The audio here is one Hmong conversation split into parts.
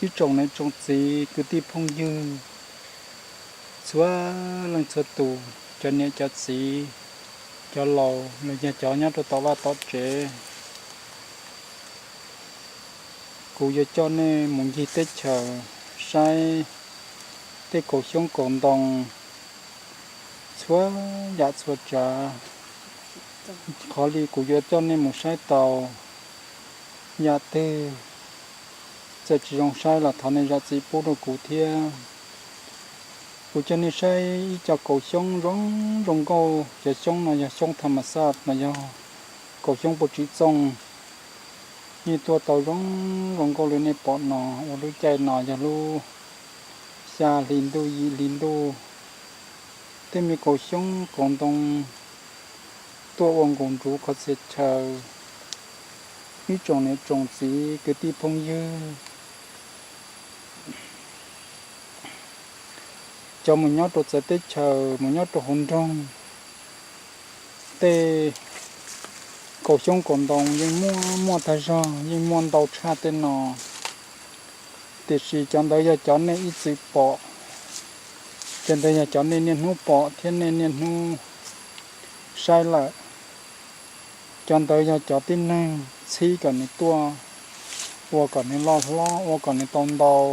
Ib tsoom niam tsoom txiv kwv tij phooj ywg txhua leej txhua tus, cov niam cov txiv, cov laus los yog cov nyob rau tom vaj tom tsev, kuv yuav coj nej mus ncig teb chaws saib tej kaum xyoob kaum ntoo txhua yam txhua tsav. Qhov li kuv yuav coj nej mus saib tau yam twg txawm tsis zoo saib los thov nej zam txim pub rau kuv thiab. Kuv coj nej saib ib co kaum xyoob zoo zoo nkauj. Cov xyoob no yog xyoob tha ma xaj, no yog kaum xyoob puag tsim txooj. Yeej tuaj tau zoo zoo nkauj li nej pom no. Ua lub caij no yog lub xya hli ntuj yim hli ntuj, tej me kaum xyoob kaum ntoo tuaj ua nkaus ntsuv qhov txhia chaw. Ib tsoom niam tsoom txiv kwv tij phooj ywg, cov mus nyob rau txawv teb chaws, mus nyob rau hauv nroog, tej kaum xyoob kaum ntoo yeej muaj muaj tag zog, yeej muaj ntau tshaj tej no. Tiam sis cov ntawd yog cov nej ib txwm pom, cov ntawd yog cov nej niaj hnub pom thiab nej niaj hnub saib lawm. Cov ntawd yog cov tib neeg txhib kom nws tuaj, ua kom nws loj hlob, ua kom nws tau ntau.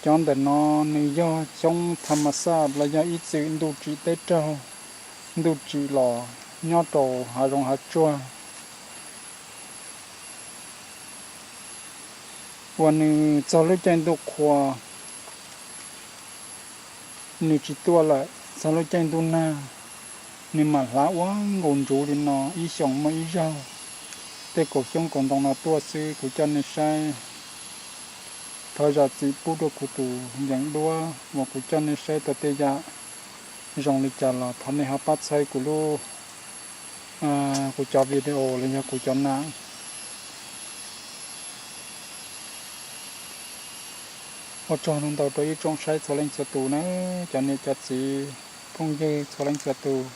Cov ntawm no nws yog xyoob tha ma xaj los yog ib txwm ntuj tsim teb raug, ntuj tsim los nyob rau hav zoov hav tsuag, uas nws txog lub caij ntuj qhua nws tsis tuaj lawm, txog lub caij ntuj nag nws mam hlav ua nkaus ntsuv li no, ib xyoos muaj ib zaug. Tej kaum xyoob kaum ntoo no tuaj xwb, kuv coj nej saib. Thov zam txim pub rau kuv tus yees duab uas kuv coj nej saib tau tej yam zoo li cas los thov nej ho pab txhawb kuv lub, kuv cov video los yog kuv cov nam. Ua tsaug ntau ntau rau ib tsoom saib txhua leej txhua tus na, cov niam cov txiv phooj ywg txhua leej txhua tus.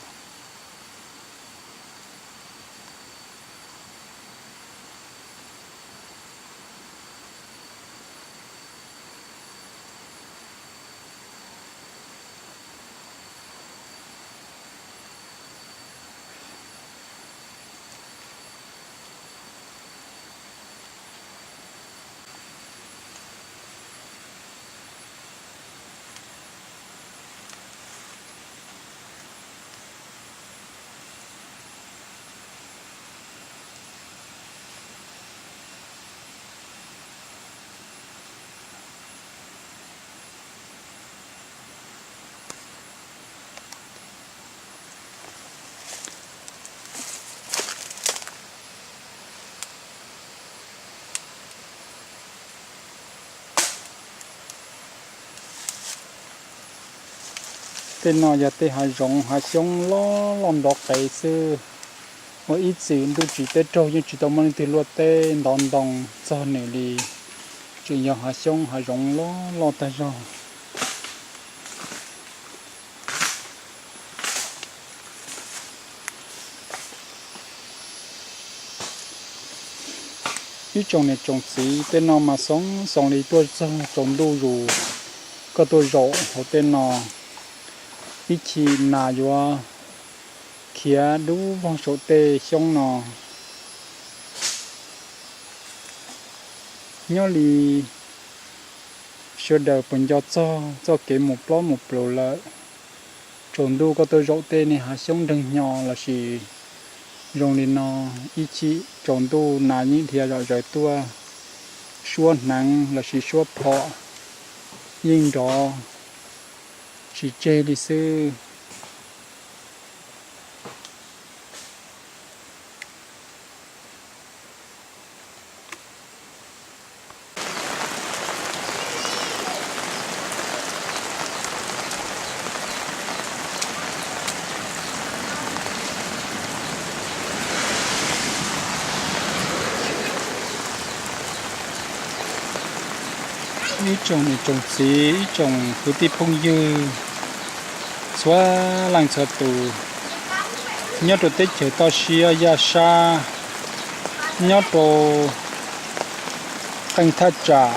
Tej no yog tej hav zoov hav xyoob loj loj nrov qees xwb, uas ib txwm ntuj tsim teb raug yeej tsis tau muaj leej twg luaj teb ntov ntoo txog nws li, tseem yog hav xyoob hav zoov loj loj tag zog. Ib tsoom niam tsoom txiv, tej no mas xoo xoo li tuaj txog tsaus ntuj zus, koj tuaj zaum hauv tej no, ib chim nas yuav khiav dub vog saum tej xyoob no. Nyob li sawv daws puas nco txog txoj kev mus plob mus pluas lawm? Tsaus ntuj koj tuaj zaum tej niag hav xyoob nreeg hnyo lossis zoo li no, ib chim tsaus ntuj nas yeej dhia zom zaws tuaj, suab hneev lossis suab phom yeej nrov tsis tseg li xwb. Ib tsoom niam tsoom txiv, ib tsoom kwv tij phooj ywg, txhua leej txhua tus, nyob rau teb chaws toj siab yaj sab, nyob rau qee thaj tsam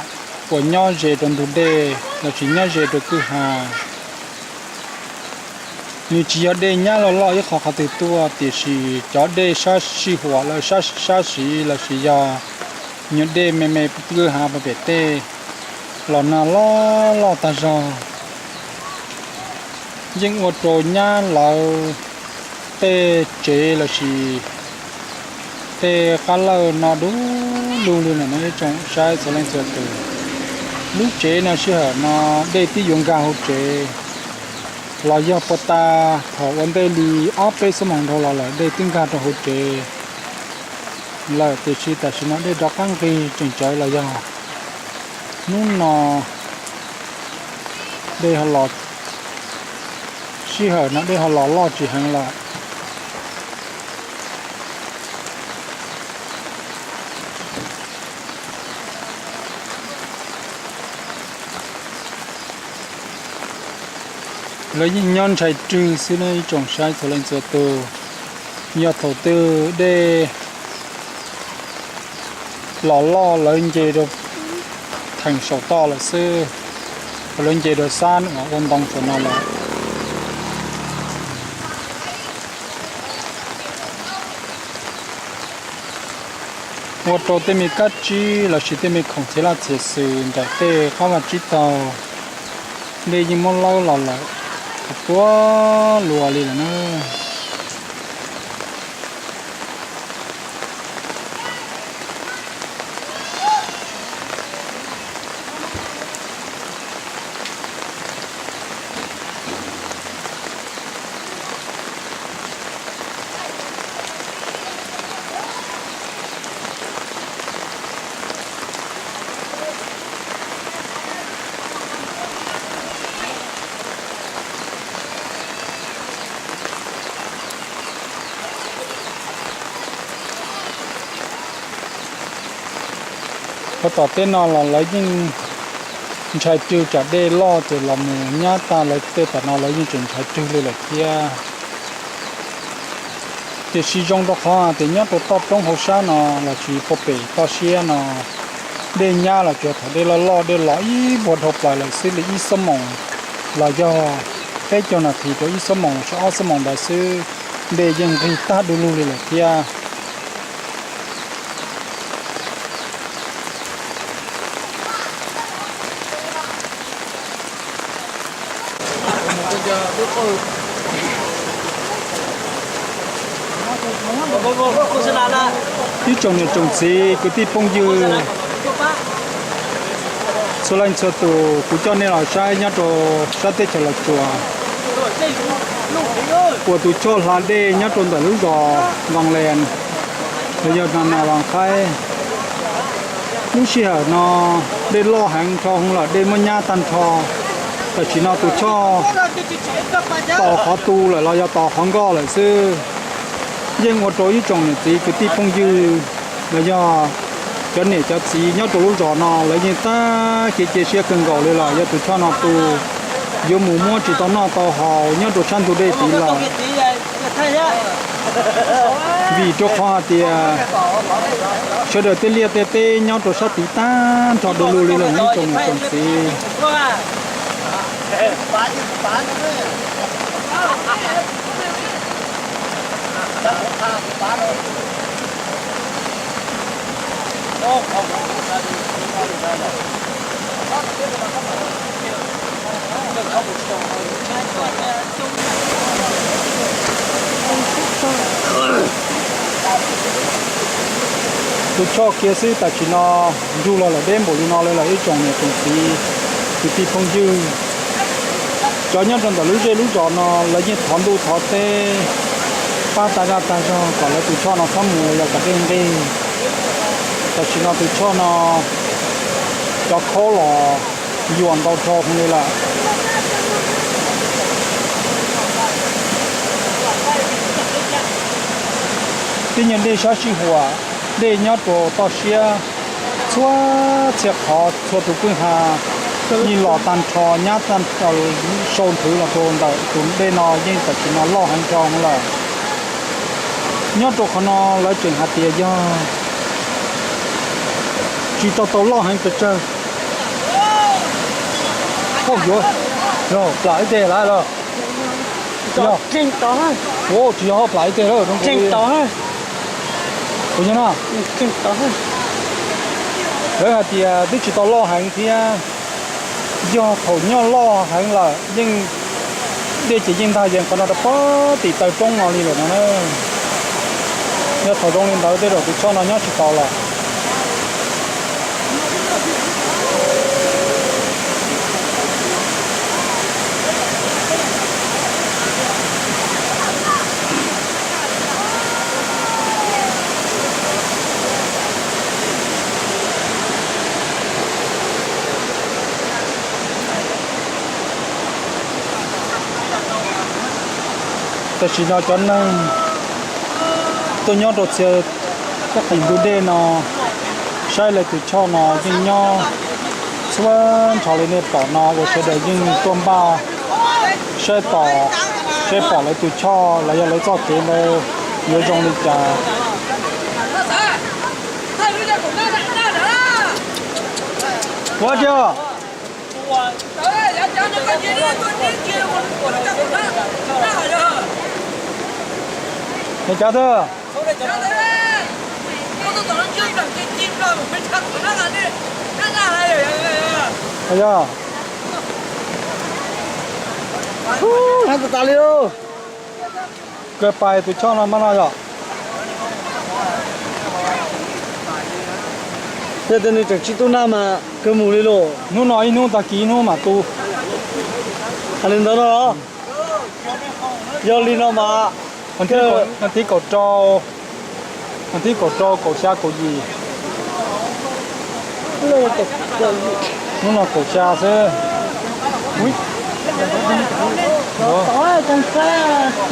uas nyob ze rau ntug dej lossis nyob ze rau kwj ha. Nws tsis yog dej nyab loj loj ib qho qhov twg tuaj, tiam sis cov dej sab sij huam lawm sab sab siv lossis yog nyuag dej me me kwj ha pem tej los nag loj loj tag zog, yeej ua rau nyab lawv tej tsev lossis tej qab lawj no du lug li lawm no ib tsoom saib txhua leej txhua tus. Lub tsev no sij hawm no dej twb yuav nkag hauv tsev los yog puag ta thaum ua ntej li ob peb xuab moos dhau los lawm dej twb nkag rau hauv tsev lawm, tiam sis tam sim no dej rov qab nqig tseem tsawv los yog hnub no dej los, sij hawm no dej ho los loj tsis heev lawm. Lawv yeej nyob ntshai rwg xwb na ib tsoom saib txhua leej txhua tus. Yog thaum twg dej los loj lawv nce rau theem saum toj lawm xwb, lawv nce rau sab uas ua ntoo saum no lawm. Ua rau tej me kab tsib lossis tej me khoom txhia laj txhia xwm nraim tej qab vaj tsib taug, dej yeej muab lawb los lawm, puas luas li lawm na. Qhov tom tej no los lawv yeej ntshai rwg tsam dej loj ces los mus nyab tag lawv tej tom no lawv yeej tseem ntshai rwg li lawm thiab. Tiam sis zoo rau qhov tias nyob rau toj roob hauv sab no lossis puag pem toj siab no, dej nyab los tsuas thaum dej loj loj dej los ib puag dhau plaws lawm xwb li ib xuab moos los yog peb caug nas this rau ib xuab moos lossis ob xuab moos ntawd xwb, dej yeej nqig tag du lug li lawm thiab. Ib tsoom niam tsoom txiv kwv tij phooj ywg txhua leej txhua tus, kuv coj nej los saib nyob rau sab teb chaws Los Tsuas uas tus choj hla dej nyob rau ntawm lub zos Vaj Lees los yog Nas Nas Vaj Qhaib. Lub sij hawm no dej loj heev nrho hwv lawm, dej muab nyab tag nrho. Tam sim no tus choj tos qhov tu lawm los yog tos qhov nkoj lawm xwb. Yeej ua rau ib tsoom niam txiv kwv tij phooj ywg los yog cov niam cov txiv nyob rau lub zos no lawv yeej tag kev cia siab kawg nkaus li lawm, yog tus choj no tu yuav mus muab tsis tau noj tau haus nyob rau sab ntug dej tid lawm. Vim rau qhov hais tias sawv daws tej liaj tej teb nyob rau sab tid tag nrho du lug li lawm ib tsoom niam tsoom txiv. Tus choj kiag xwb tam sim no nrug los lawm deb npaum li no li lawm ib tsoom niam tsoom txiv kwv tij phooj ywg. Cov nyob rau ntawm lub zej lub zos no lawv yeej thov ntuj thov teb pab tag zaj tag zog kom lawv tus choj no txhob mus los yog kom dej nqig. Tam sim no tus choj no cov khaub los yuam ntau dhau heev li lawm. Tib nyuag dej sab sij huam, dej nyob rau toj siab, txhua txhia qhov txhua tus kwj ha yeej los tag nrho, nyab tag sau nthwv los rau ntawm tus dej no yeej tam sim no loj heev nrho lawm. Nyob rau qhov no lawv tseem hais tias yog Tsis tau tau loj heev pes tsawg. Hauj yuav, yog plam ib teg lawm los? Yog, tsis yog hauj plam ib teg lawm. Kuv yog no, lawv hais tias twb tsis tau loj heev thiab. Yog thaum nyob loj heev lawm yeej, dej ces yeej ntag yees qhov no rau pem tim taw roob no li lawm no na. Yog thaum zoo li ntawd tej zaum tus choj no nyob tsis tau lawm. Tam sim no cov neeg tuaj nyob rau txhia tim ntug dej no saib lawv tus choj no yeej nyob txhua nrho li nej pom no uas sawv daws yeej tuaj npaj saib tom, saib pom lawv tus choj los yog lawv txoj kev ntawd yuav zoo li cas. Ua tiag. Cas twg? Yog, tas li. Kawg pais tus choj no mas no yom. Yog tias nws tseem tsis tu nag mas kawg mus li lauj. Hnub no ib hnub tag kis ib hnub mam tu. Hais li ntawd no los? Yog li no mas, thib kaum rau, thib kaum rau, kaum xya, kaum yim. Hnub no kaum xya xwb.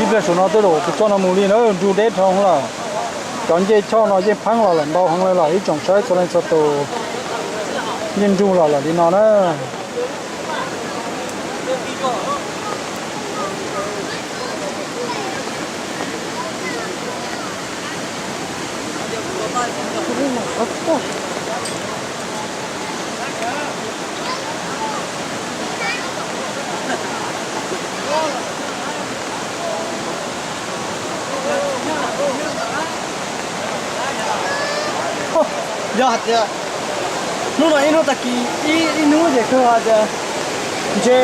Ib pliag saum no tej zaum tus choj no mus li na, nrug deb dhau lawm. Cov ncej choj no yeej pheeb los lawm ntau heev li lawm ib tsoom saib txhua leej txhua tus. Yeej nrug los lawm li no na. Yog hais tias hnub no ib hnub tag kis ib hnub ces kawg hais tias ntshe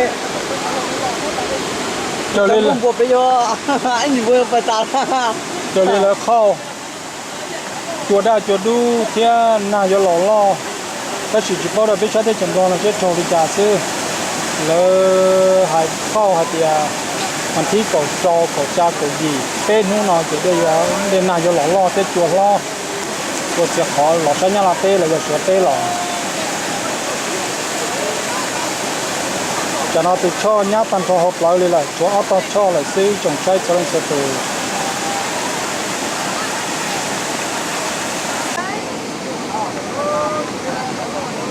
raws li npua peb yuav ib npua pais tas. Raws li lawv qhauj, cua daj cua dub thiab nag yuav los loj, tab sis tsis paub rau peb sab teb chaws Nplog no seb raug li cas xwb. Lawv hais qhauj hais tias vas thib kaum rau, kaum xya, kaum yim peb hnub no ces dej nag yuav los loj thiab cua hlob, ua txhia qhov los sab Nyab Laj teb los yog Suav teb los. Tam no tus choj nyab tag nrho hauv plawv li lawm, tshuav ob tog choj lawm xwb tsoom saib txhua leej txhua tus.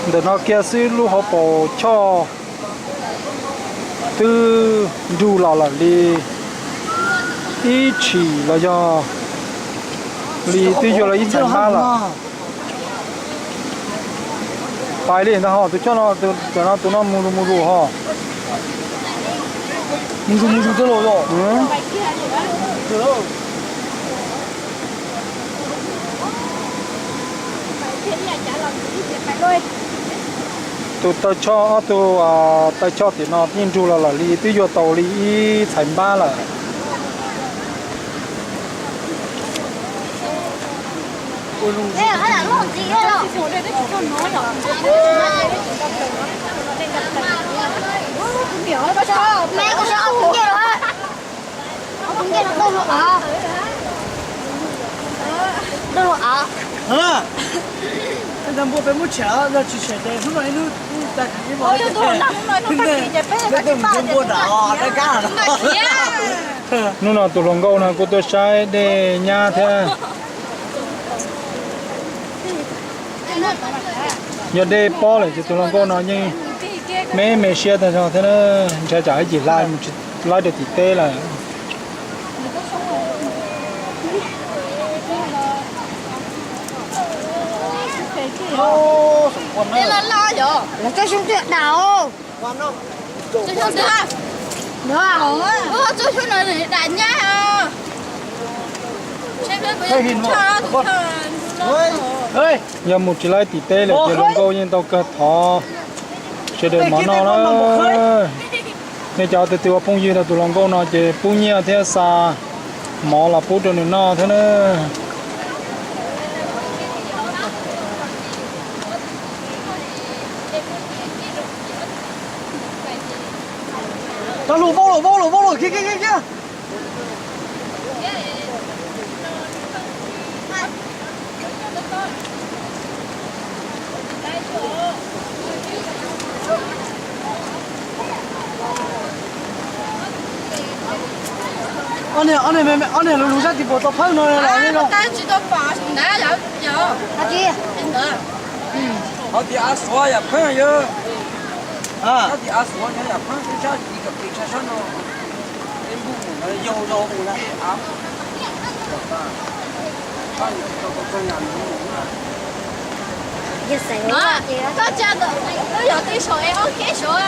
Ntawm no kiag xwb lub hauv paus choj twb nrug los lawm li ib tshim los yog li twb yuav los ib txhais mab lawm. Pais li ntag ho, tus choj no, tam no tus no mus zus mus zus ho. Mus zus mus zus twb los. Tus taw choj, ob tug taw choj tim no yeej nrug los lawm li twb yuav tau li ib txhais npab lawm. Hnub no tus hluas nkauj no kuj tuaj saib dej nyab thiab. Yog dej pob lawm ces tus hluas nkauj no yeej me me siab tag zog thiab, ntshai tsam ib cim hla mus tsis laib rau tim teb lawm. Los tso xyoo twg dam. Tso xyoo twg? Tso xyoo no dam nyab. Yog mus tsis laib tim teb lawm ces hluas nkauj yeej tau kawg thov sawv daws mov noj na. Nej cov tus twg ua phooj ywg rau tus hluas nkauj no ces pub nyiaj thiab xa mov los pub rau nws noj thiab na. Tau lus, vau lus, vau lus, vau lus, khiav, khiav, khiav, khiav. Ob niag, ob niag lus lus sab tim puas tau phawb no los nej no. Qhov tias av suav yam pheej yog, qhov tias av suav yam pheej sab tim kom pes tshaj sab no. Koj tsa, wb yog tej saum es ob keb saud.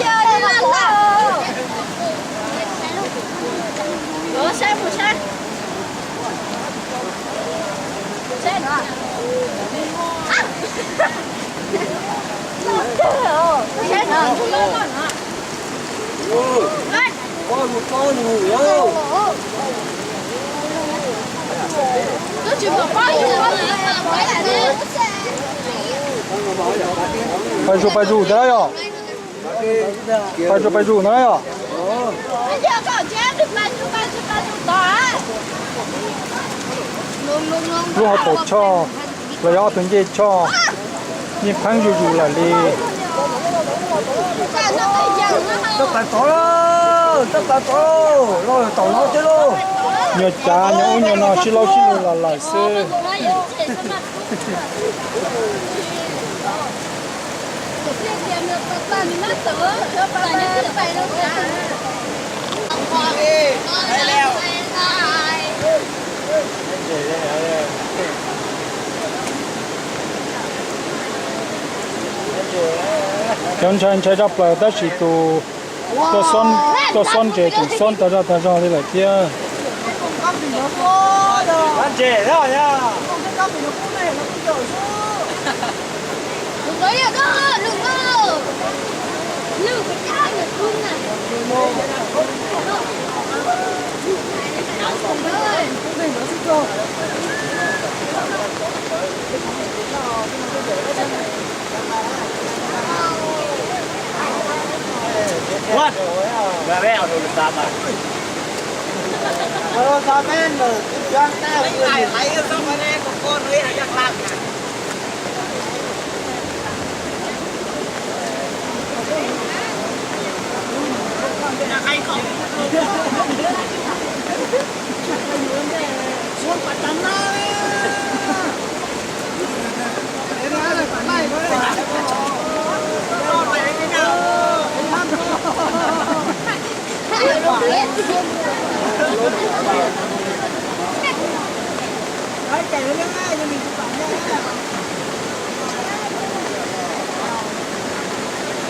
Yog li laj laj, saib mus saib. Pais zus, pais zus ntawd yom. Pais zus, pais zus ntawd yom. Lub hauv paus choj los yog ob tug ncej choj yeej pheeb zuj zus lawm li. Txawj pais tod, txawj pais tod, los tom no thiab lauj. Nyuag cav nyuag ub nyuag no sib laub sib lug los lawm xwb. Cov ntshai ntshai tshaj plaws tab sis tus tuaj xob ntses tus xob tag zog tag zog li lawm thiab.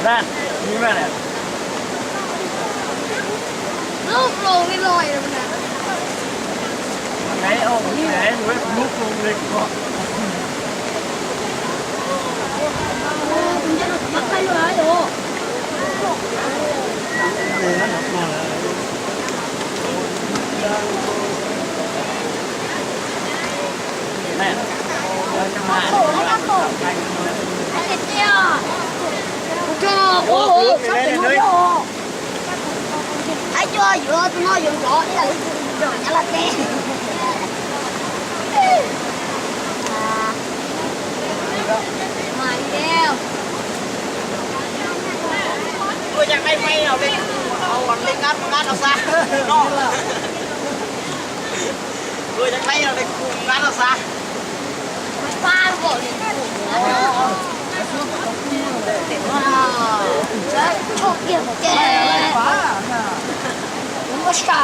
Ab, yuav tus no yuav nrov ib yam li tus nrog nyob laj teb. Ua cas qaib qaib li qab qab no xav no. Ua cas qaib li qab no xav. Muab sa.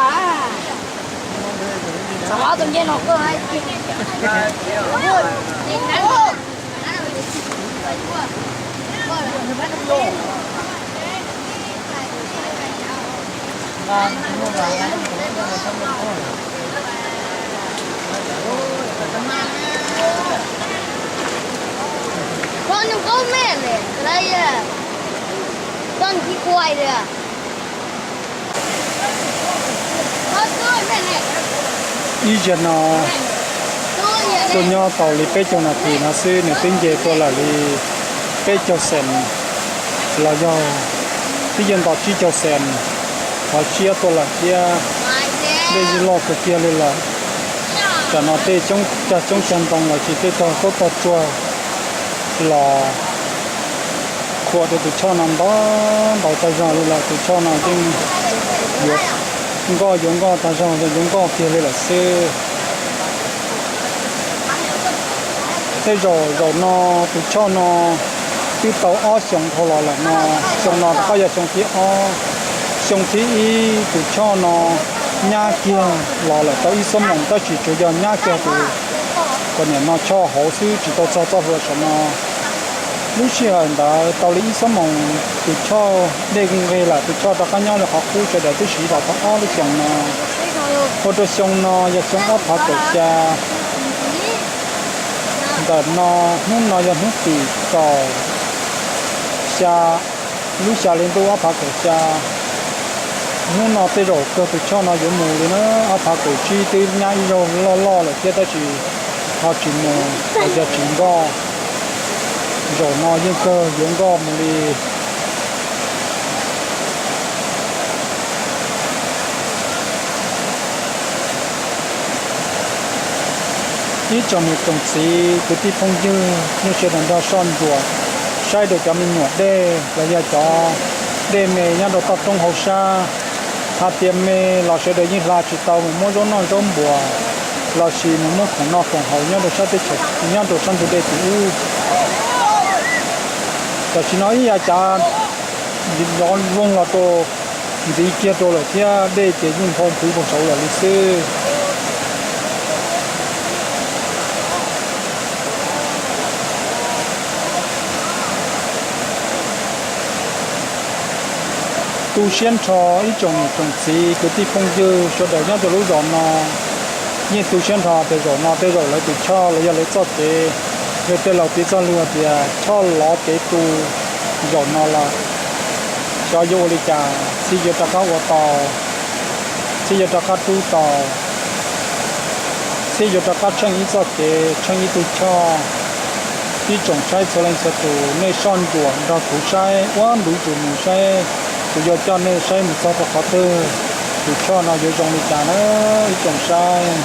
Con không có mẹ này, cái đây à. Con chỉ quay rồi à. Ib zaug no tuaj nyob tau li peb caug nas this no xwb nws twb nce tuaj lawm li peb caug xees los yog twb yeej nto tsib caug xees los tsiab tuaj lawm thiab. Dej yeej loj kawg kiag li lawm. Tam no tej cag xyoob cag ntoo los sis tej tog tsuag tog tsuag los khuam rau tus choj no ntau ntau tag zog li lawm. Tus choj no yeej yuav nkoj yuav nkoj tag zog, yuav nkoj kiag li lawm xwb. Tej zaum zaum no tus choj no twb tau ob xyoo dhau los lawm no, xyoo no rov qab yog xyoo thib ob. Xyoo thib ib tus choj no nyab kiag los lawm tau ib xuab moos tab sis tsuas yog nyab kiag tus, kom niam no choj hauv xwb tsis tau txog txoj hlua saum no. Lub sij hawm ntawd tau li ib xuab moos tus choj dej nqig lawm, tus choj rov qab nyob li qhov qub, sawv daws twb siv los tau ob lub xyoos no. Ua rau xyoo no yog xyoo ob phav kaum xya. Ntawm no hnub no yog hnub tim kaum xya lub xya hli ntuj ob phav kaum xya. Hnub no tej zaum kawg tus choj no yuav mus li na, ob phav kaum tsib twb nyab ib zaug loj loj lawm thiab tab sis ho tsis mus los yog tsis nkoj. Zaum no yeej kawg yuav nkoj mus li. Ib tsoom niam tsoom txiv kwv tij phooj ywg nej sawv daws nrog soj ntsuam saib rau cov me nyuam dej los yog cov dej me nyob rau toj roob hauv sab. Hais tias me los sawv daws yeej hla tsis tau mus muab zaub noj zaub npuas los sis mus muab khoom noj khoom haus nyob rau sab teb chaws, nyob rau sab ntug dej tim ub. Tam sim no ib yav cav zov voog los rau ntxiv kiag rau lawm thiab dej ces yeej nphau nphwv puag saud lawm li xwb. Tu siab nrho ib tsoom niam tsoom txiv kwv tij phooj ywg sawv daws nyob rau lub zos no. Yeej tu siab nrho tias zaum no tej zaum lawv tus choj los yog lawv txoj kev, yog tej laus piv txoj lus hais tias choj lov kev tu zaum no lawm. Xyov yuav ua li cas, txhij yuav rov qab ua tau, txhij yuav rov qab rub tau, txhij yuav rov qab tsheej ib txoj kev, tsheej ib tug choj. Ib tsoom saib txhua leej txhua tus, nej soj ntsuam nrog kuv saib ua ntu zus mus saib kuv yuav coj nej saib mus txog rau qhov twg, tus choj no yuav zoo li cas na ib tsoom saib.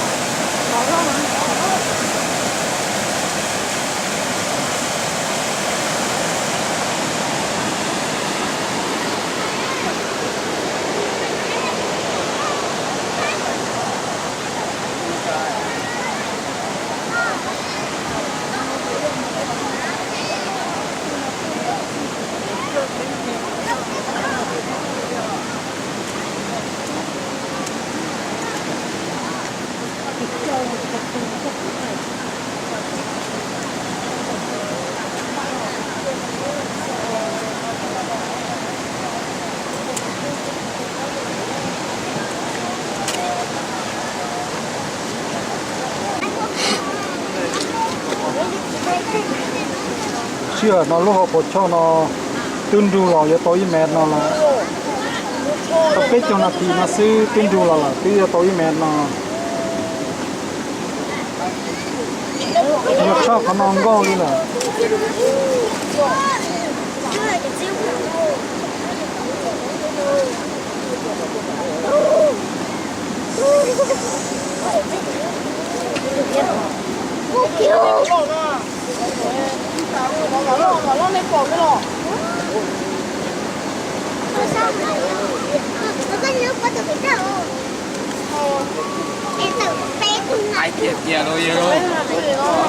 Sij hawm no lub hauv paus choj no twb nrug los yuav tau ib mev no lawm. Tau peb caug nas this no xwb twb nrug los lawm, twb yuav tau ib mev no. Yog tshaj qhov no nkauj li lawm.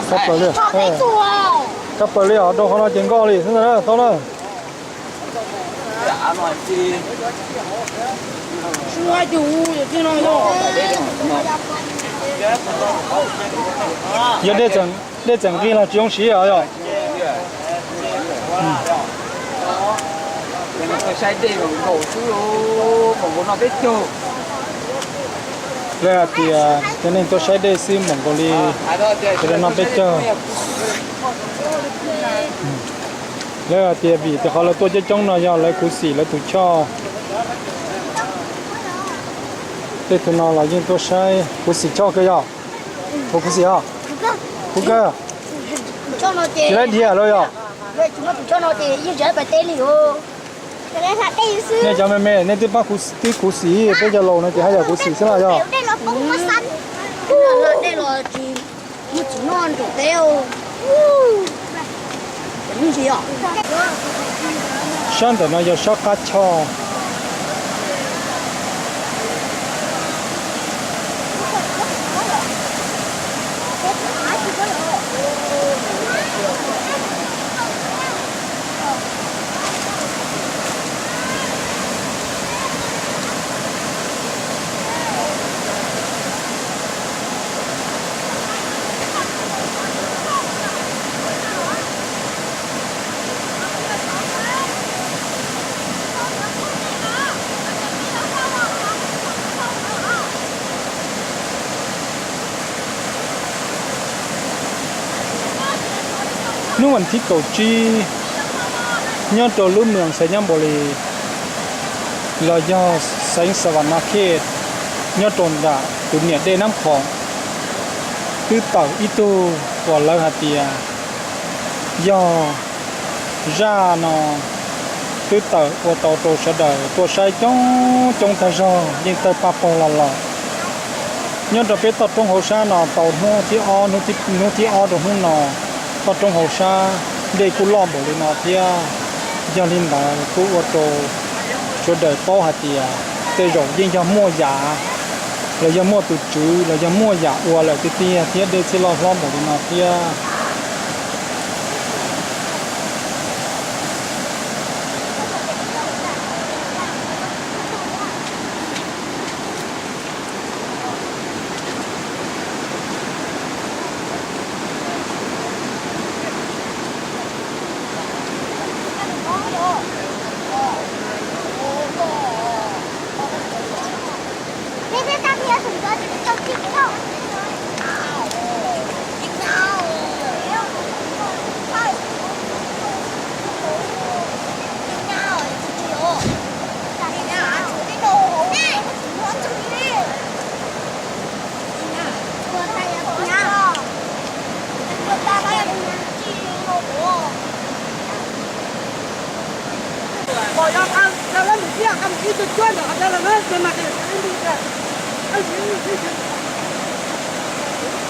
Kab plaws li, kab plaws li os, rau qhov no ces nkauj li xwb ntag na, tau na. Yog dej txawm nqig los tsis zoo siv os yog. Lawv hais tias cov neeg tuaj saib dej xwb npaum nkaus li cov no peb caug. Lawv hais tias vim tias qhov lawv tuaj coob coob no yog lawv khuv xim lawv tus choj. Tej tug no los yeej tuaj saib khuv xim choj kawg yog. Puas khuv xim os? Khuv kawg. Tsis laib dhia lawm yog. Nej cov me me nej twb pab twb khuv xim, peb cov laus no ces haj yam khuv xim xwb los yog. Sab ntawm no yog sab qab choj. Hnub vas thib kaum tsib, nyob rau lub moos Xais Nyab Npaus Lis, los yog xeev Savannah Khej, nyob rau nram tus niam dej Nab Khoom, twb tawm ib tug uas lawv hais tias yog zaj no twb tawm ua tau rau sawv daws tuaj saib coob coob tag zog, yeej tawg paj paug los lawm. Nyob rau peb toj roob hauv sab no tau hnub thib ob, hnub thib ob rau hnub no, toj roob hauv sab dej kuj loj npaum li no thiab. Yog li ntawd kuj ua rau sawv daws paub hais tias tej zaum yeej yog muaj yam, los yog muaj tus tswv, los yog muaj yam ua lawm tiag tiag thiab dej thiaj loj hlob npaum li no thiab.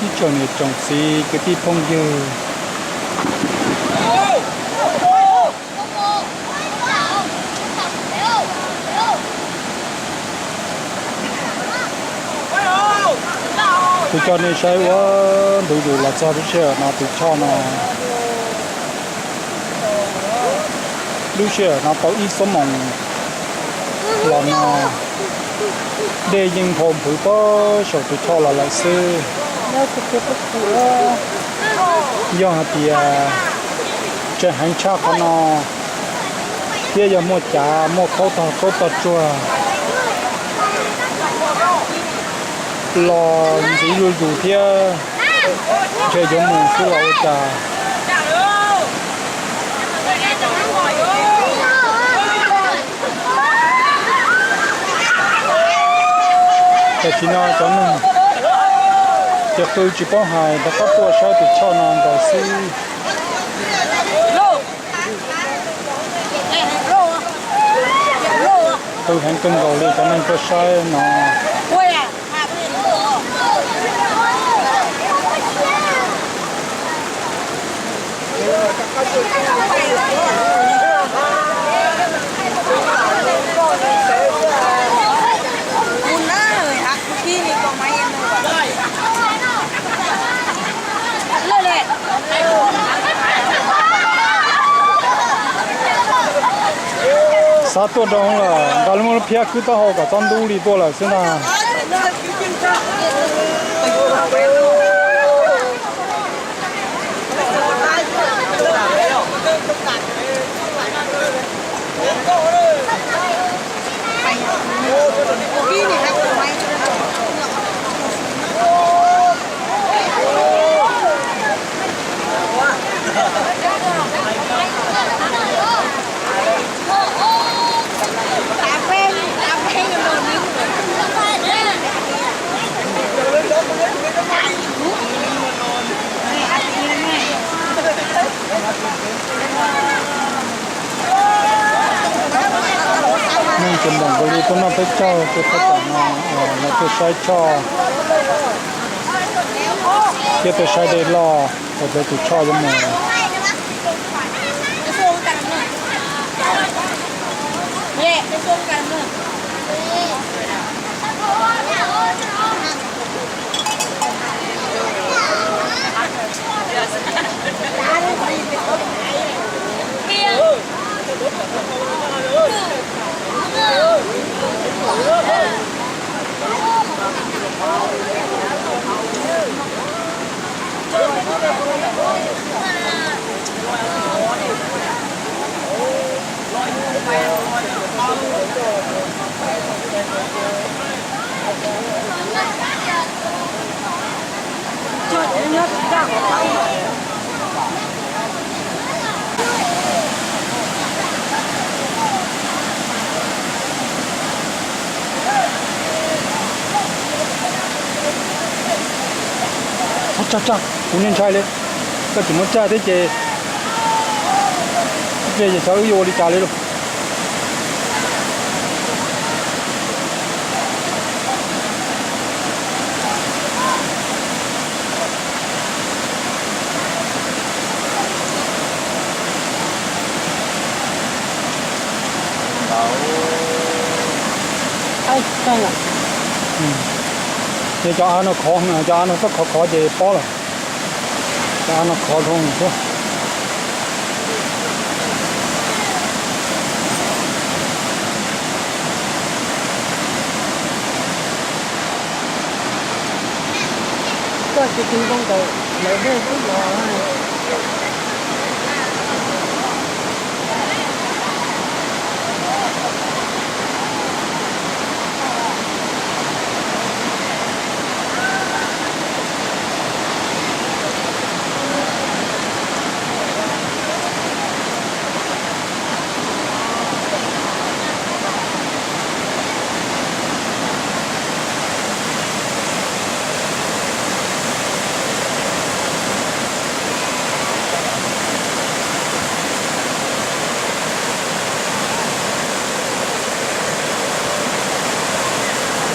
Ib tsoom niam tsoom txiv kwv tij phooj ywg, kuv coj nej saib ua ntu zus los txog lub sij hawm no tus choj no. Lub sij hawm no tau ib xuab moos los no dej yeej nphau nphwv pab saum tus choj los lawm xwb. Yog hais tias tseem heev tshaj qhov no thiab yog muaj cav muaj khaub tog khaub tog tsuag los ntxiv zuj zus thiab ntshe yuav mus xwb los ua cas. Tam sim no cov neeg ces qw tsis paub hais, rov qab tuaj saib tus choj no nkaus xwb. Qw heev kawg nkaus li cov neeg tuaj saib no. Xav tuaj rau hauv lawm, nqa lub phiab khwb taub hau kom txhob ntub li tuaj lawm xwb ntag. Ces npam nkaus li tuaj noj peb caug rau thaj tsam no, los tuaj saib choj thiab tuaj saib dej loj, ua peb tus choj yuav mus. Tsa tsa, kuv niag ntshai li, koj tsis muab tsa thiab ces ib pliag ces xyov wb yuav ua li cas li lauj. Ces cov av no khov, cov av no txhob khov khov ces pob lawm. Cov av no khov dhau xwb. Koj tsis tig zoo ntawm lawv dej xwb los.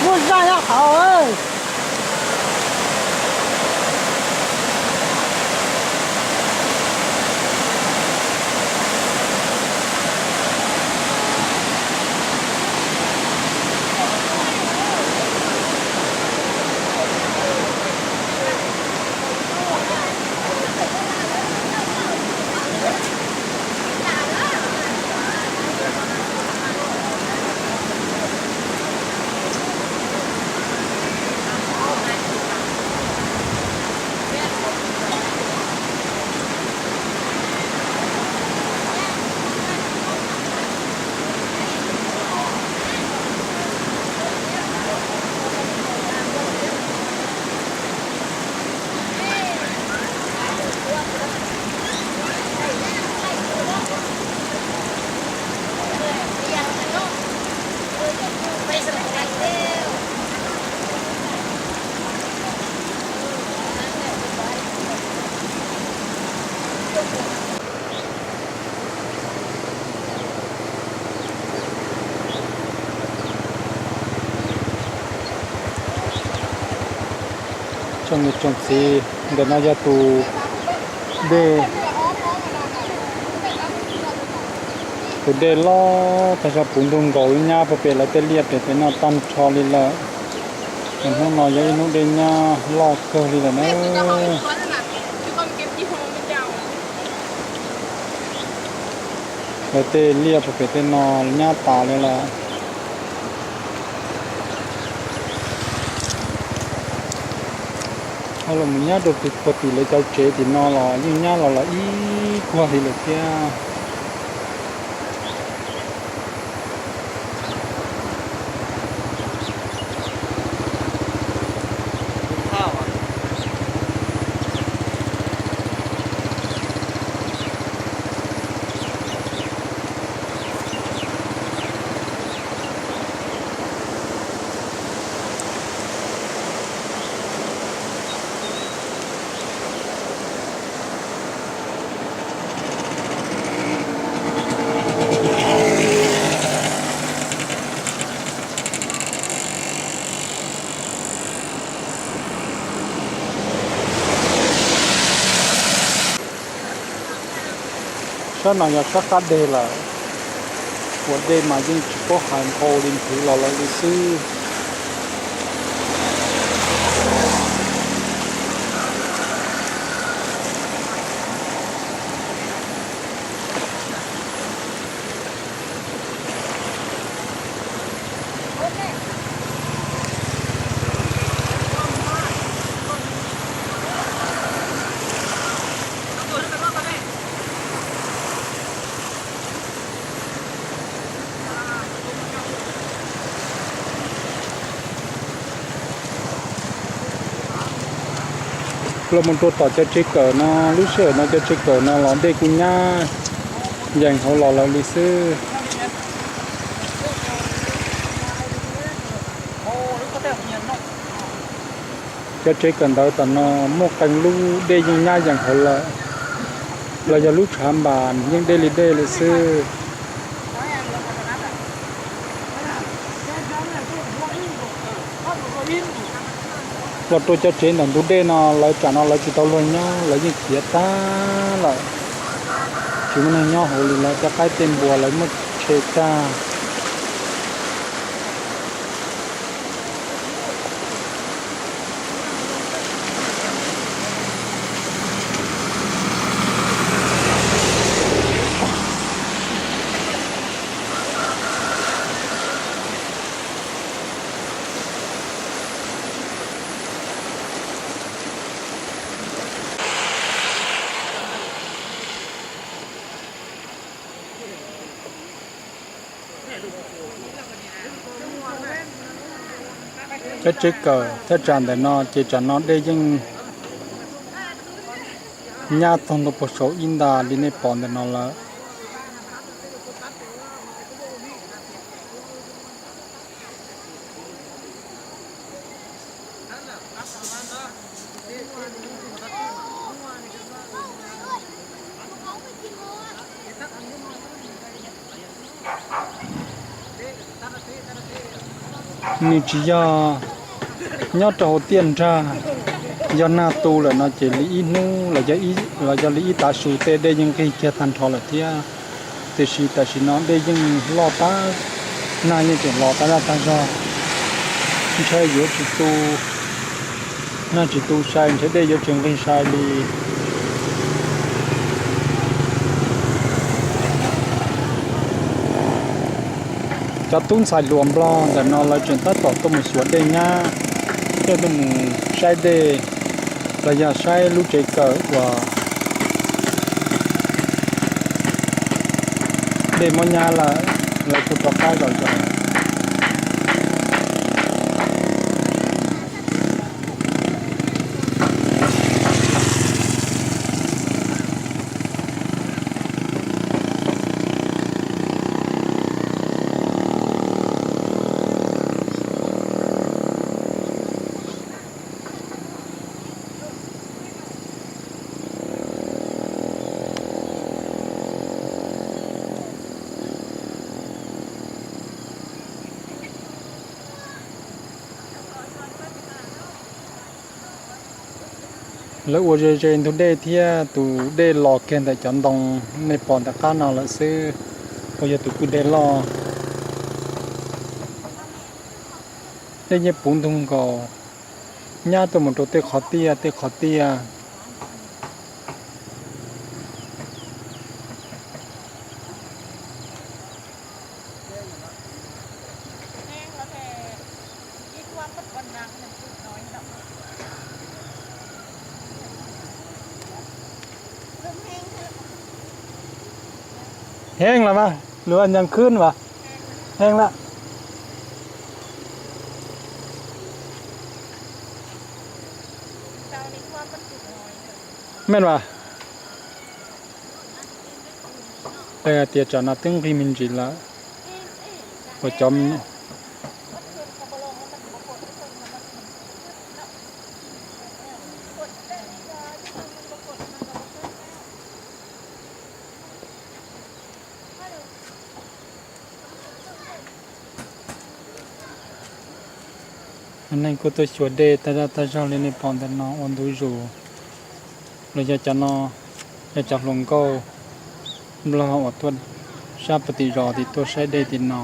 Muaj zaj nyob hauv. Tsoom niam tsoom txiv, ntawm no yog tus dej, tus dej loj tag zog puv ntug nkaus lub nyab puag pem lawv tej liaj pem pem no tag nrho li lawm. Hnub no yog ib hnub dej nyab loj kawg li lawm na. Lawv tej liaj puag pem tej no nyab tas li lawm. Ho los mus nyab rau puag tim lawv cov tsev tim no los yeej nyab los los ib kuag li lawm thiab. Sab no yog sab qab deg lawm, ua dej mas yeej tsis paub hais nqau li nthwv los lawm li xwb. Los mus rau tom cov tsev kawm no, lub sij hawm no cov tsev kawm no los dej kuj nyab yees hauv los lawm li xwb. Cov tsev kawm ntawd tom no muaj qee lub dej yeej nyab yees hauv lawm, los yog lub tshav npas yeej dej li dej lawm xwb. Los rau cov tsev ntawm ntug dej no lawv tsam no lawv tsis tau luag nyob, lawv yeej khiav tag lawm. Tsis muaj neeg nyob hauv li lawm, tej qaib tej npua lawv muab tshem tag. Cov tsev kawm thaj tsam ntawm no ces tsam no dej yeej nyab txog ntua puag saum ib nta li nej pom ntawm no lawm. Nws tsis yog nyob rau hauv tiaj nrag, yog nag tu lawm no ces li ib hnub los yog li ib tav su tej dej yeej nqig kiag tag nrho lawm thiab. Tiam sis tam sim no dej yeej loj tag, nag yeej tseem los tag zaj tag zog, ntshai yuav tsis tu, nag tsis tu sai ntshai dej yuav tsis nqig sai li. Cov tub ntxhais hluas Nplog ntawm no lawv tseem tab tom tuaj mus xyuas dej nyab, thiaj tuaj mus saib dej los yog saib lub tsev kawm uas dej muab nyab lawm, lawv kuj rov qab zom zaws. Lawv ua ze ze ntug dej thiab tus dej los kiag ntawm cov ntoo nej pom ntawm qab no lawm xwb, uas yog tus kwj dej loj. Dej yeej puv ntug nkaus, nyab tuaj mus rau tej qhov tiaj tej qhov tiaj. Heev lawm mas, luag nyees khwb mas, heev lawm. Mej mas, tias tsam no twb nqig me ntsis lawm, uas cov Neeg kuj tuaj xyuas dej tag zaj tag zog li nej pom ntawm no ua ntu zus, los yog cov no yog cov hluas nkauj, Nplog uas tuaj sab puag tim zos tim tuaj saib dej tim no.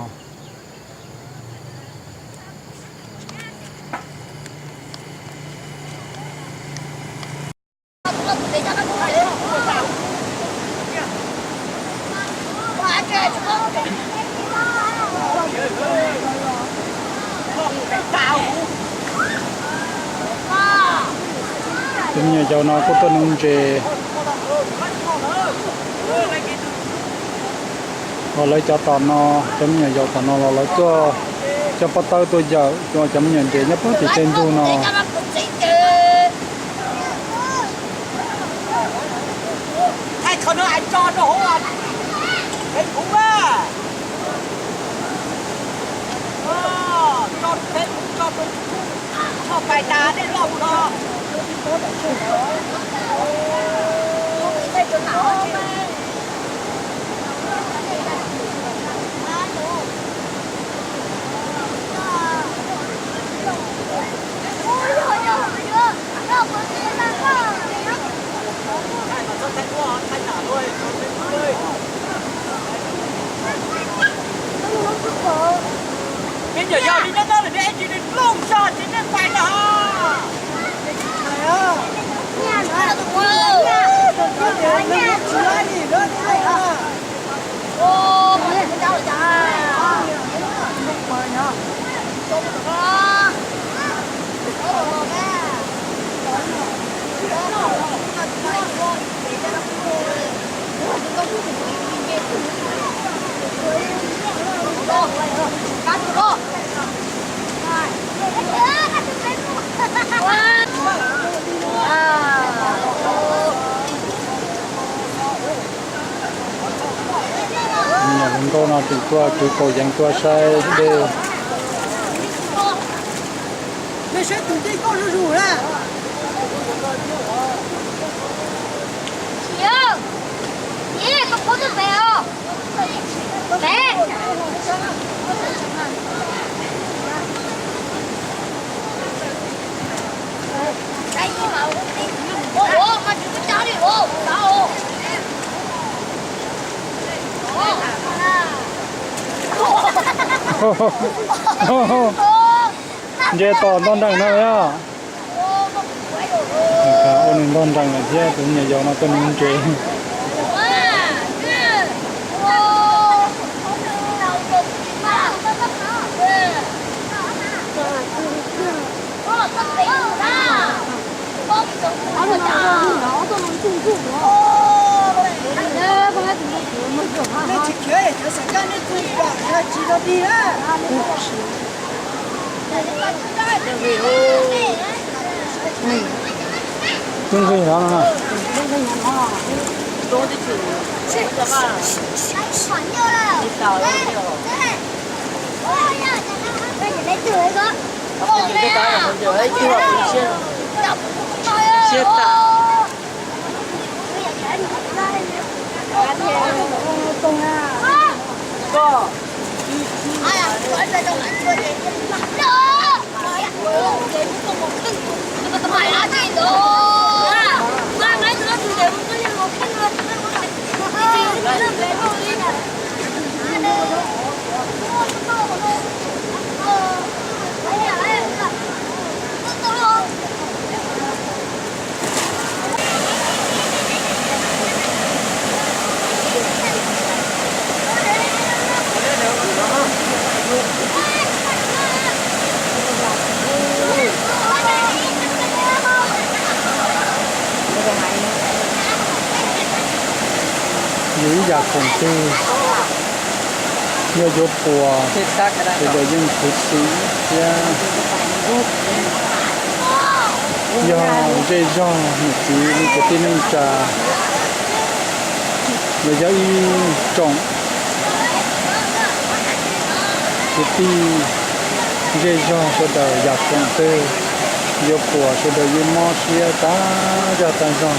Cov me nyuam yaus no kuj tuaj nuv ntses. Los lawv cov tom no, cov me nyuam yaus tom no los lawv tuaj coj pob tawb tuaj yawm cov me nyuam ntses nyob puag tim tej ntug no. Me nyuam yaus li nyob no lawm ne, tsis li plooj zog tsis nej pais na. Nyuam hluas nkauj no tseem tuaj kwv kaus yeev tuaj saib dej. Ntses tom ntog nrees no yog. Ua nws ntog nrees lawm thiab, tus me nyuam yaus no tuaj nuv ntses. Twb nqig no no. Siab tas. Yus ib yam khoom twg yog yuav puas, sawv daws yeej khuv xim thiab. Yog zej zog niam txiv kwv tij neej tsa, los yog ib tsoom kwv tij zej zog sawv daws yam khoom twg yuav puas sawv daws yeej mob siab tag zog tag zog.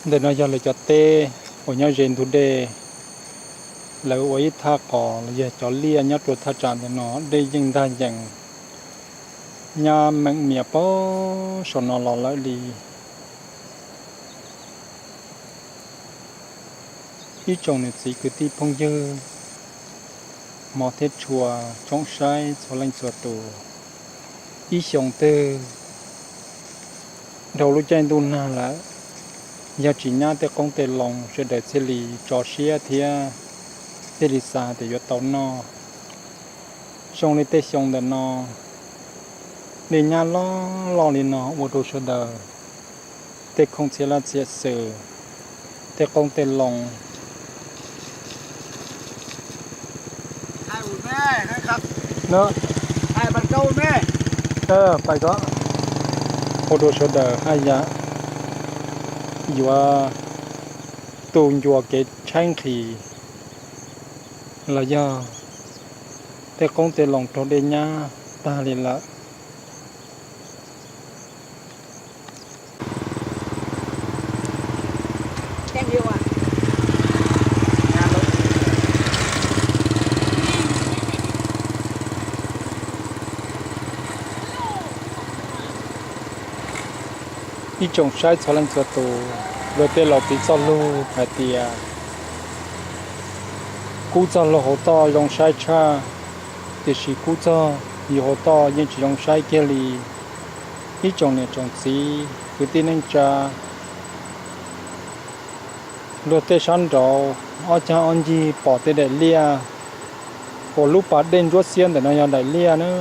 Ntawm no yog lawv cov teb uas nyob ze ntug dej. Lawv ua ib thaj qos los yog cov liaj nyob rau thaj tsam ntawm no, dej yeej ntag yees nyab meem mias pab saum no los lawm li. Ib tsoom niam txiv kwv tij phooj ywg, hmov thiab tshua, tsoom saib txhua leej txhua tus, ib xyoos twg dhau lub caij ntuj nag lawm, yog tsis nyab tej qoob tej loo sawv daws thiaj li tso siab thiab thiaj li xav tias yuav tau noj. Zoo li tej xyoo ntawm no, dej nyab loj loj li no ua rau sawv daws tej khoom txhiab laj txhiab xwm, tej qoob tej loo ua rau sawv daws haj yam yuav tu ncua kev tshaib nqhis los yog tej qoob tej loo raug dej nyab tag li lawm. Ib tsoom saib txhua leej txhua tus, luag tej laus piv txoj lus hais tias kub txog luag hauv toj zoo saib tshaj, tiam sis kub txog yus hauv toj yeej tsis zoo saib kiag li. Ib tsoom niam tsoom txiv kwv tij neej tsa, luag tej sab nraud ob cag ob ncig pom tej daim liaj uas lub pas dej ntsuab xiab ntawm no yog daim liaj na.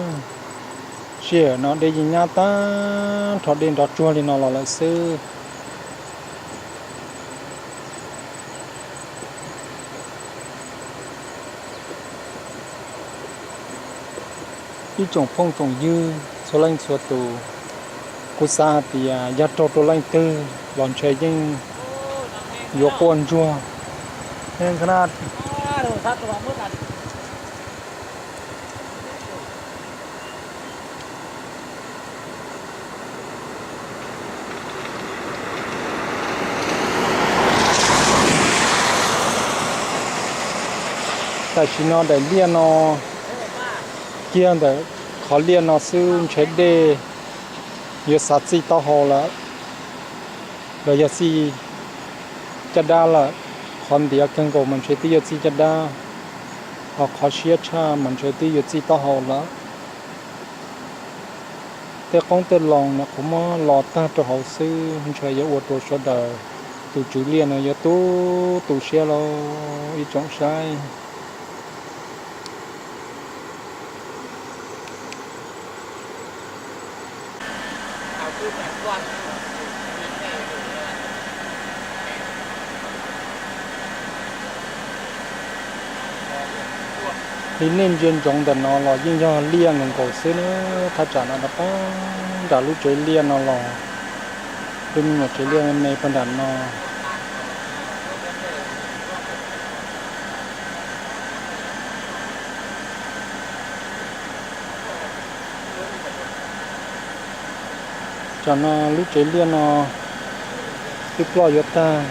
Sij hawm no dej yeej nyab tag nrho dej nrov tsuag li no los lawm xwb. Ib tsoom phooj tsoom ywg txhua leej txhua tus, kuv xav hais tias yog raug rau leej twg los ntshe yeej yuav quaj ntsuag. Tam sim no daim liaj no kiag ntawm qhov liaj no xwb ntshe dej yuav xav txij taub hau lawm, los yog txij caj dab lawm. Qhov ntiav kawg nkaus mas ntshe twb yuav txij caj dab, ho qhov siab tshaj mas ntshe twb yuav txij taub hau lawm. Tej qoob tej loo nyuam qhuav muab lo tag rau hauv xwb, ntshe yuav ua rau sawv daws tus tswv liaj no yuav tu tu siab lauj ib tsoom saib. Li nej ntsia ntsoov ntawm no los yeej yog liaj nkaus nkaus xwb na. Thaj tsam no rov qab nram lub tsev liaj no los, lub me nyuam tsev liaj me me puag nram no. Tsam no lub tsev liaj no twb ploj yuav tag.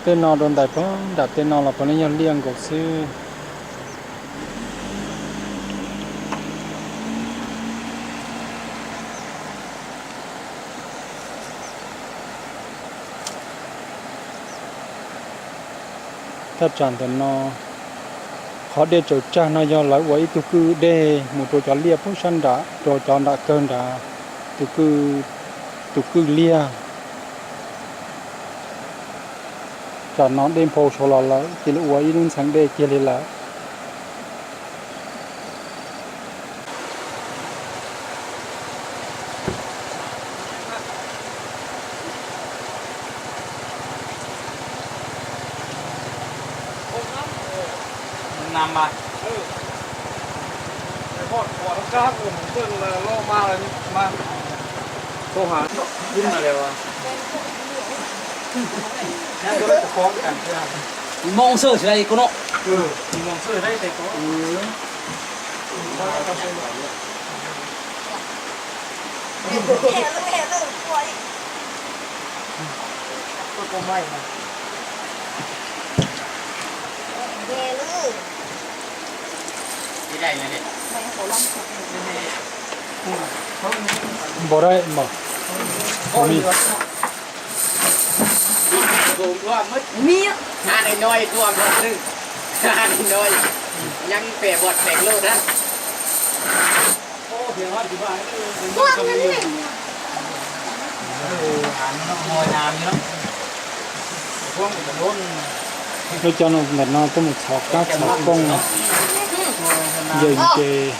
Tej no rau ntais puag nram tej no los puav leej yog liaj nkaus xwb. Thaj tsam ntawm no, qhov dej tsaws tsag no yog lawv ua ib tug kwj deg mus rau cov liaj puag sab nram, rau cov nram kawg nrad, tus kwj, tus kwj liaj. Tam no dej nphau saud los lawm, cia li ua ib lub ntxhee dej kiag li lawm. Moo xwb tsis dai ko no. Npaum dai mas. Lub cov no ntawm no tuaj mus txhos kab txhos kooj, yees ces.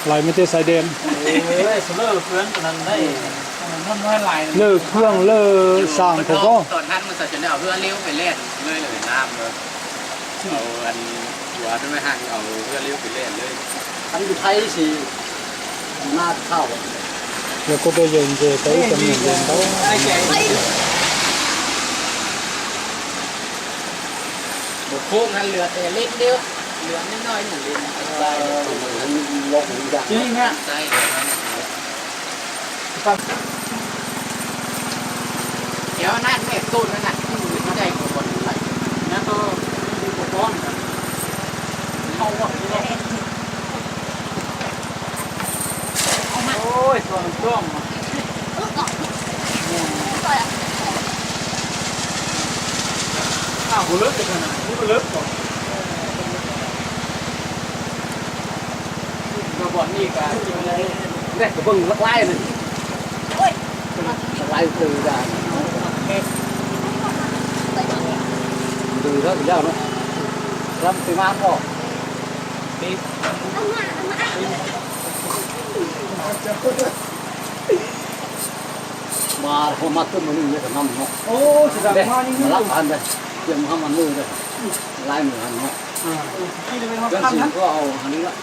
Lais maiv tej xaiv dej. Lawj khwj lawj xaam khuv koj. Yog koj tuaj yawg ntses tau ib cov me nyuam ntses ntau. Mas ho mas twb mus nws nyob tom no no. Lab tas ntawd, ces mus ho mas nws ntawd, lab mus ho no. Cov ntsis tuaj hauv heev li lawm.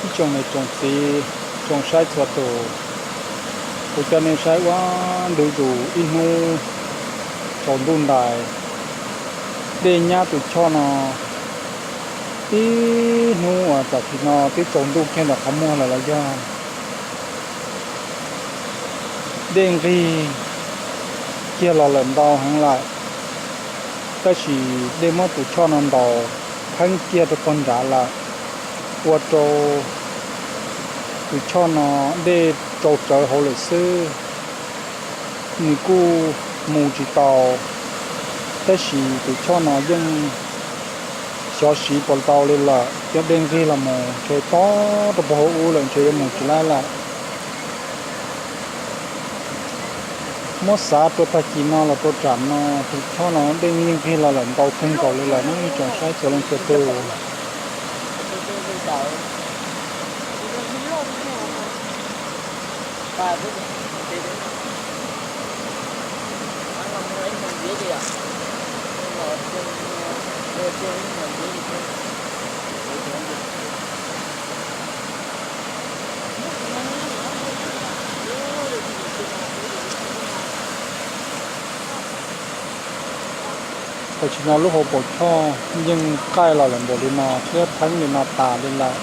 Ib tsoom niam tsoom txiv, tsoom saib txhua tus, kuv coj nej saib ua ntu zus ib hnub tsaus ntuj ntais, dej nyab tus choj no, ib hnub uas tam sim no twb tsaus ntuj kiag ntawm qhov muag lawm los yog dej nqig kiag los lawm ntau heev lawm. Tab sis dej muab tus choj no ntaus pheeb kiag rau pog nrad lawm, ua rau tus choj no dej rau rawv hauv lawm xwb. Nws kuj mus tsis tau, tab sis tus choj no yeej xyov siv puas tau li lawm, cov dej nqig los mus ntshe tob rau pog hauv ub lawm, ntshe yuav mus tsis laib lawm. Muab xav rau tag kis no los rau tsam no, tus choj no dej yeej nqig los lawm ntau kawg nkaus li lawm na, tsoom saib txhua leej txhua tus. Tam sim no lub hauv paus choj yeej qaij los lawm npaum li no thiab pheeb li no tas li lawm.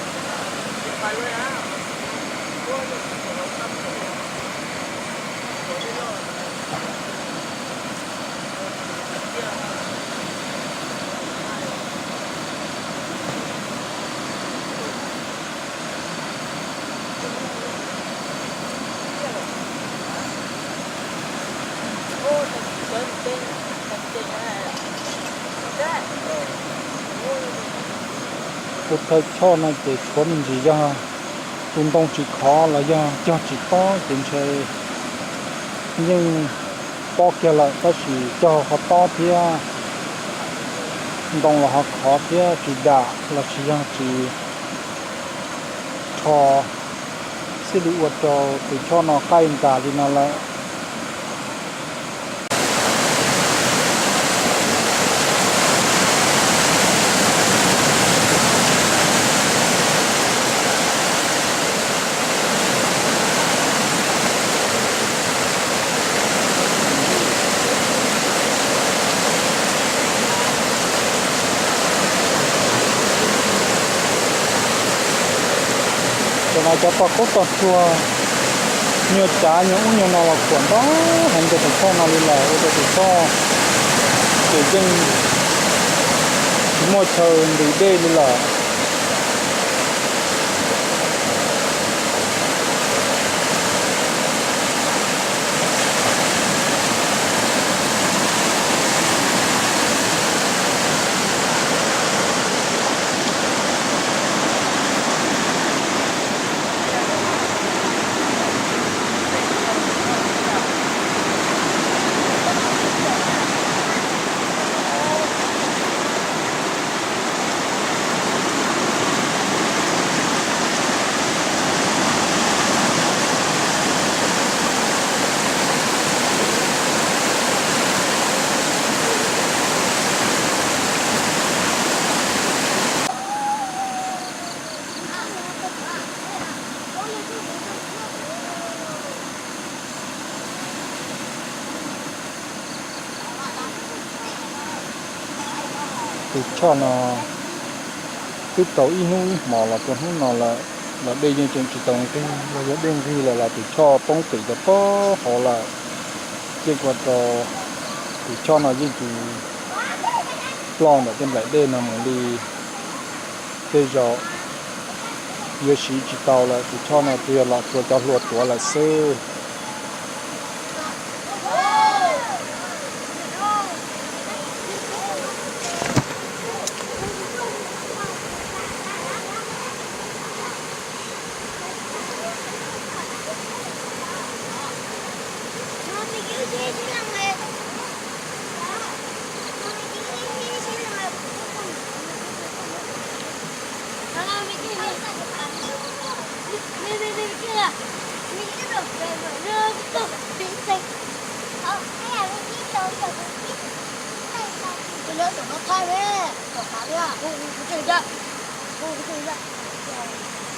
Tus thawj choj no ces tshuav me ntsis yog tus ntoo tsis khov los yog cog tsis tob ces ntshe yeej pob kiag lawm, tab sis cog ho tob thiab, ntoo los ho khov thiab tsis dam los sis yog tsis rho xwb li ua rau tus choj no qaij ntas li no lawm. Tam no cov poj koob toj tsuag nyuag cav nyuag ub nyuag no los khuam nrov heev rau tus choj no li lawm, ua rau tus choj ces yeej tsis muaj chaw nqis dej li lawm. Tus choj no twb tau ib hnub ib hmos los rau hnub no lawm, los dej yeej tseem tsis tau nqig, los yog dej nqig lawm los tus choj poob qis rau pag hauv lawm. Ces ua rau tus choj no yeej tsis ploj ntawm tej nplaim dej no mus li. Tej zaum yuav siv tsis tau lawm, tus choj no tsuas yog los txhua cov hlua tuav lawm xwb.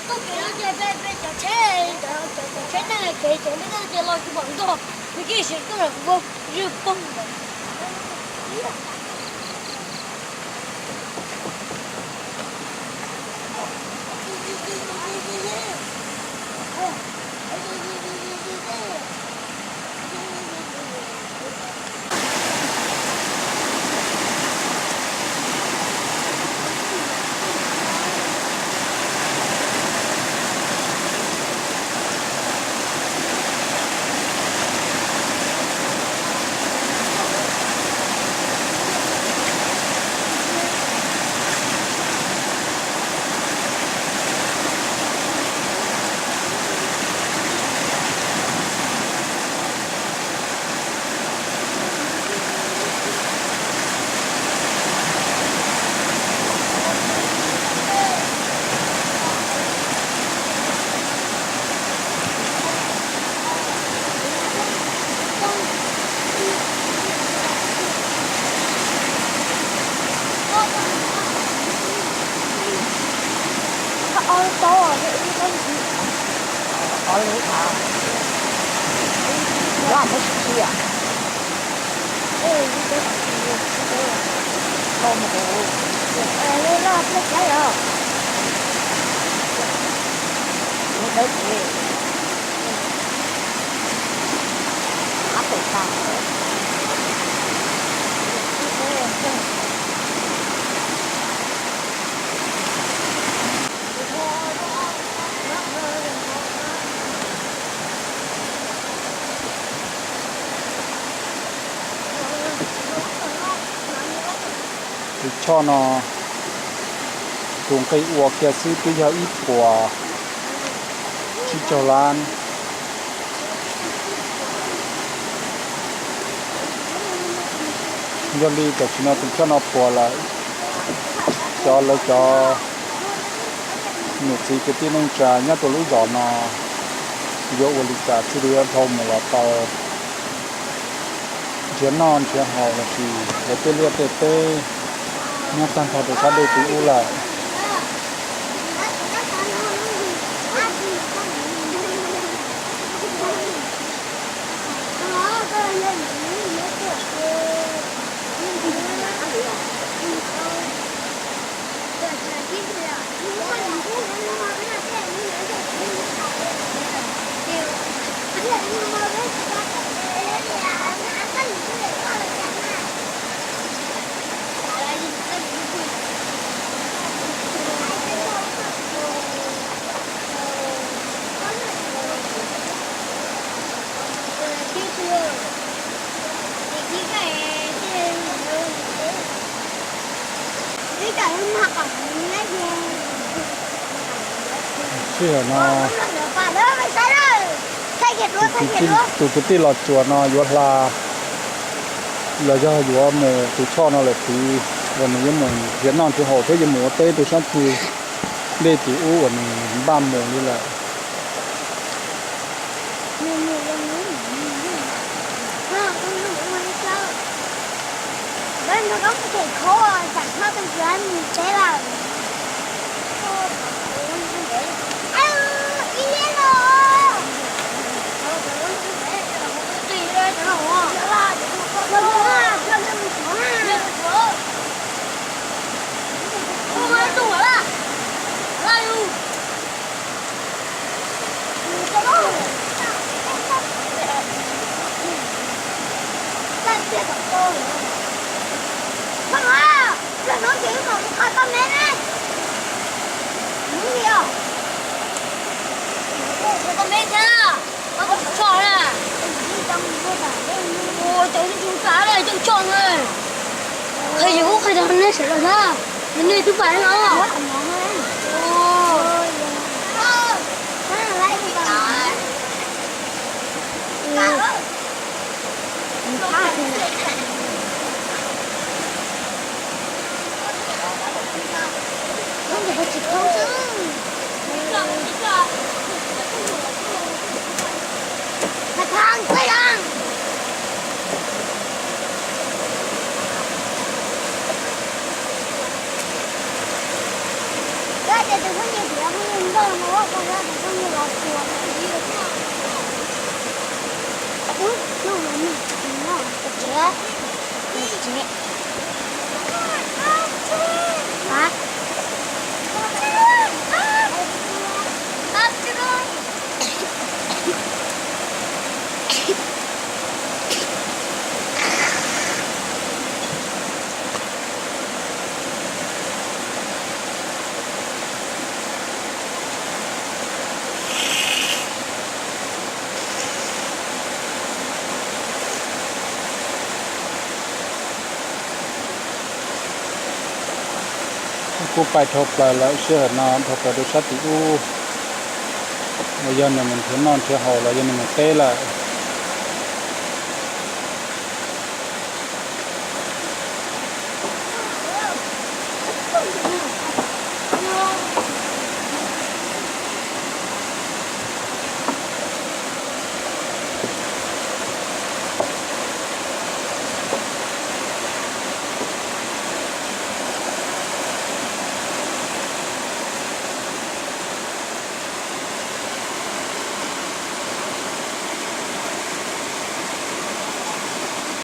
Koj pem no ces peb cov tsheb, cov tsheb neeg kev cov neeg ces los tsis pom nrog, nws kiag siv koj los kuv zwj poob ntawd. Tus choj no tus nqi ua kiag xwb twb yog ib puas tsib caug lab. Yog li tam sim no tus choj no puas lawm, cov lawv cov niam txiv kwv tij neej tsa nyob rau lub zos no yuav ua li cas thiaj li yuav dhau mus los tau nrhiav noj nrhiav haus lossis lawv tej liaj tej teb nyob tag nrho rau sab dej tim ub lawm. Sij hawm no tus kwv tij los tsuas no yuav hla los yog yuav mus tus choj no lawm tid, uas nws yuav mus nrhiav noj nrhiav haus thiab yuav mus ua teb rau sab ceg dej tim ub uas nws npaj mus li lawm. Ua cov tsis tsa cov tsis tsa qhia yus qhia rau nej sawv daws na, nej twb pais no. Koj tias tus phooj ywg tias phooj ywg nrog mus ua koj, tus phooj ywg los tsuas. Ub, no, tsev. Tsev. Kuj pais dhau plaws lawm, sij hawm no dhau plaws rau sab tim ub, uas yog nws mus nrhiav noj nrhiav haus los yog nws mus teb lawm.